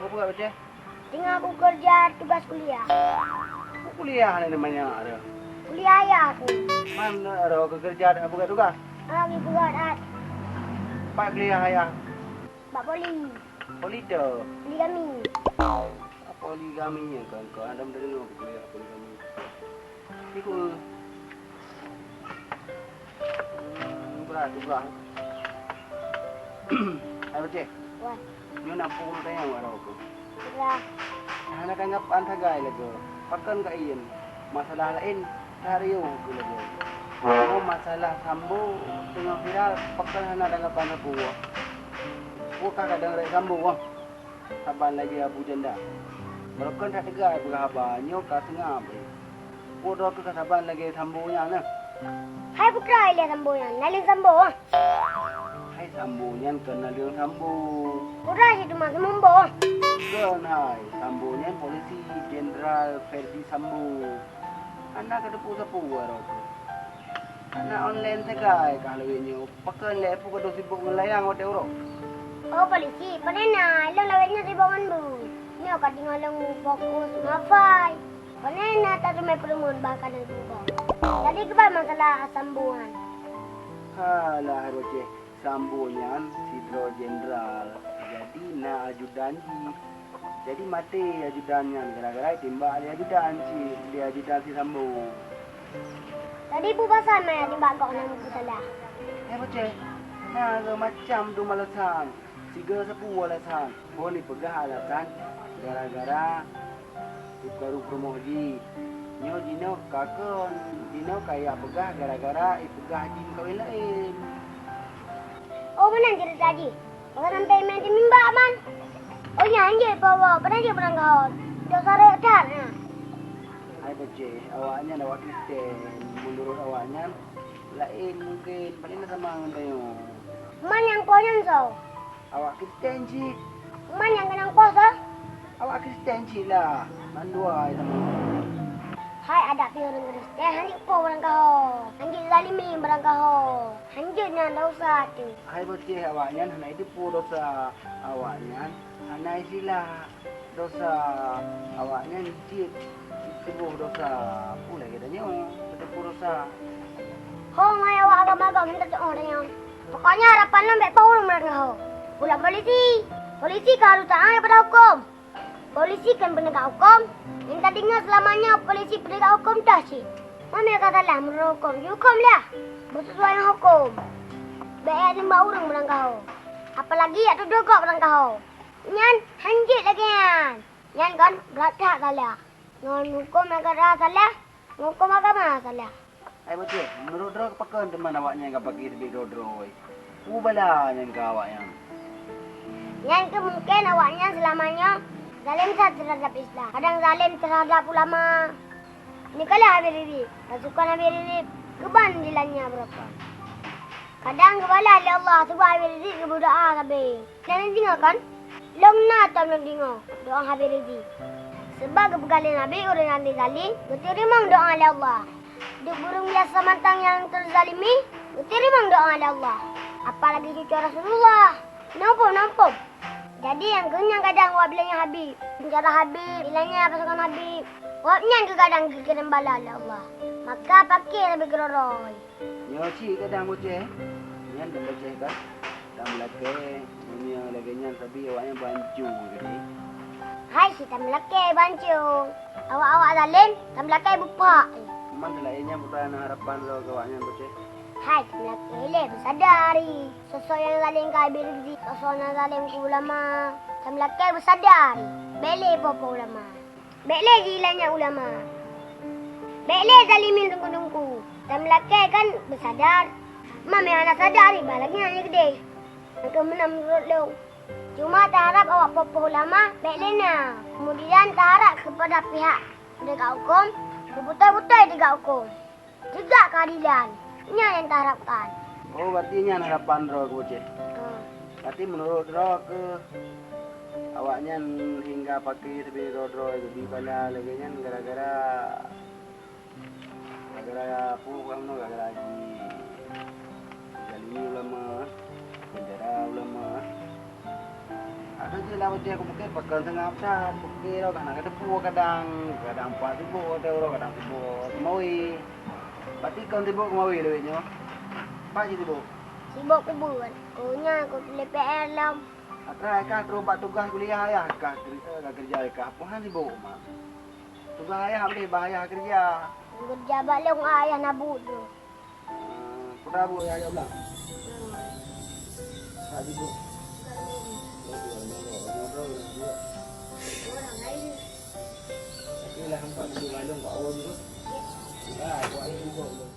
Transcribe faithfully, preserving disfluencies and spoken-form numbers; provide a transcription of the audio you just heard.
Apa buat, Boceh? Tengah aku kerja tugas kuliah. Apa kuliah ni namanya ada? Kuliah ayah aku. Mana ada aku kerja ada buat tugas? Lagi berat. Pak kuliah ayah. Bak poli. Poli tu. Poligami. Apa poligami ni kan? Kau ada mendengar kuliah poligami? Ikut. Hmm, berat, berat. Hai, Boceh. Wan. Nyoe na peue tanyong ngon droe keuh. Hana tanggapan sagai lagèe. Pakon ka iyem? Masalah laén tariôh keuh lagèe. Oh, masalah Sambo teungoh viral, pakon hana tanggapan sapeue? Peue ka kadang rek Sambo, wah. Saban lagèe Abu Janda. Barokon that teuga peugah haba nyoe ka seungab. Peue droe keuh ka saban lagèe Sambo nyan na? Hai putra ilèe Sambo nyan, naleueng Sambo. Hai Sambo nyan kon naleueng Sambo. Putra cit teuma Sambo. Kon hai, Sambo nyan polisi Jenderal Ferdi Sambo. Hana ka teupeue sapeue droe keuh. Aneuk online sagai kah lawét nyoe, pakon lé peue ka deuh sibok ngon layang watèe uroe? Oh, polisi, pane na, lôn lawét nyoe sibok ngon bus. Nyoe ka teungoh lôn fokus mafai. Pane na tateumé peurumoh bah ka deuh sibok. Jadi keuban masalah Sambo nyan? Halah, Boceh, Sambo nyan sidroe jenderal, jadi na ajudan jih. Jadi maté ajudan nyan gara-gara jitimbak lé ajudan si, lé ajudan si Sambo. Jadi peue pasal manyang timbak gobnyan meupeusalah? Eh, Boceh, na macam dum alasan. Sigoe sapeue alasan. Phon ipeugah alasan gara-gara ipeugah peurumoh jih. Nyoe jinoe ka kon, jinoe ka ipeugah gara-gara ipeugah jimeukawen laén. Oh, meunan ceurita jih. Maka sampai main di mimba, Man. Oh, nyan jeuet, Pak, Pak. Padahal jeuet barangkaho. Dosa rot that, ha. Hai Boceh, awaknyan awak Kristen. Meunurot awaknyan, laén mungken. Paléng na sama ngon tanyoe. Man nyang poh nyan soe? Awak Kristen cit. Man nyang keunong poh soe? Awak Kristen cit lah. Mandua sama. Hai adak pi ureueng Kristen, hanjeuet poh barangkaho. Hanjeuet zalimi barangkaho. Hanjeuet nyan dosa teuh. Hai Boceh, awaknyan hana jiteupeue dosa awaknyan, hana isilap dosa awaknyan jeuet jiteupeue dosa. Peue lagèe tanyoe jiteupeue dosa? Hong hai awak agam-agam hana tatu'oh tanyoe. Pokoknya harapan lôn bèk poh ureueng meunan ho. Pulang polisi. Polisi ka harôh taát daripada huköm. Polisi kan peunegak huköm. Nyang tadeungoe seulama nyoe polisi peunegak huköm toh cit. Meunyoe ka salah meunurot huköm, jihukôm lah. Beusisuai ngon huköm. Bèk jak timbak ureueng barangkaho. Apalagi jak tudoh gob barangkaho. Nyan hanjeuet lagèe nyan. Nyan kon brat that salah. Ngon huköm negara salah, ngon huköm agama salah. Hai Boceh, meunurot droe pakon teuma awaknyan ka paké sabé droe-droe? Peue bala nyan keu awaknyan? Nyan keuh mungken awaknyan seulama nyoe zalém that teuhadab Islam, kadang zalém teuhadab ulama. Nikalah Habib Rizieq, pasukan Habib Rizieq keuban dilanya beurapa. Kadang geubalah lé Allah, sabab Habib Rizieq geubeudoa sabé. Lôn deungoe kan? Lôn na tom lôn deungoe doa Habib Rizieq. Sabab geupeugah lé Nabi, ureueng nyang teuzalim geuteurimong doa lé Allah. Duek bureueng biasa mantong nyang teuzalimi geuteurimong doa lé Allah. Apalagi cucoe Rasulullah. Nyoe phon, nyoe phon. Jadi nyang keuh nyan kadang awak bilanya Habib. Tentara Habib, bilanya pasukan Habib. Awaknyan keuh kadang geukirém bala lé Allah. Maka paké sabé keudroe-droe. Nyoe cit kadang Boceh, nyan Boceh kan, dan meulakèe, meunyoe lagèe nyan sabe awaknyan banco tadi. Hai cit tameulakèe banco, awak-awak zalém tameulakèe bupak. Kuman seulaén nyan peue na harapan droe keu awaknyan Boceh? Hai tameulakèe lé beusadari, soe-soe nyang zalém keu Habib Rizieq, soe-soe nyang zalém keu ulama, tameulakèe beusadari, bèk lé poh-poh ulama. Bèk lé jilanya ulama. Bèk lé zalimi teungku-teungku. Tameulakèe kan beusadar. Ma meuhana sadar, iba lagèe nyan keudéh. Nyang keuh meunan meunurot lôn. Cuma taharab awak poh-poh ulama bèk lé na. Keumudian taharab keupada pihak peunegak hukôm, beutôi-beutôi teuga hukôm. Teuga keuadilan, nyan nyang taharapkan. Oh, berarti nyan harapan droe keu Boceh. Ha. Berarti meunurot droe keuh awaknyan hingga paké sabé droe-droe geubi bala lagèe nyan gara-gara, gara-gara peue bukan meunoe, gara-gara ji-, jizalimi ulama, penjara ulama. Ada je Beutôi aku pike pakon teungoh that, pike lom hana kateupeue kadang, kadang pat sibok, kadang sibok keumawe. Berarti kon sibok keumawe lawét nyoe? Pat jih sibok? Sibok peubuet. Ku nyan ku tuléh P R lom. Atra kah trok bak tugaih kuliah ayah kah keu-, eh, ka keureuja kah? Peue han sibok mak? Tugaih ayah boleh bah ayah keureuja. Keureuja bak lôn ayah na buet droe. Ah, peue buet ayah jak blang? Hmm. Ka sibok. Tapi lah nampak di balong bak awon tu. Lah, buat itu juga.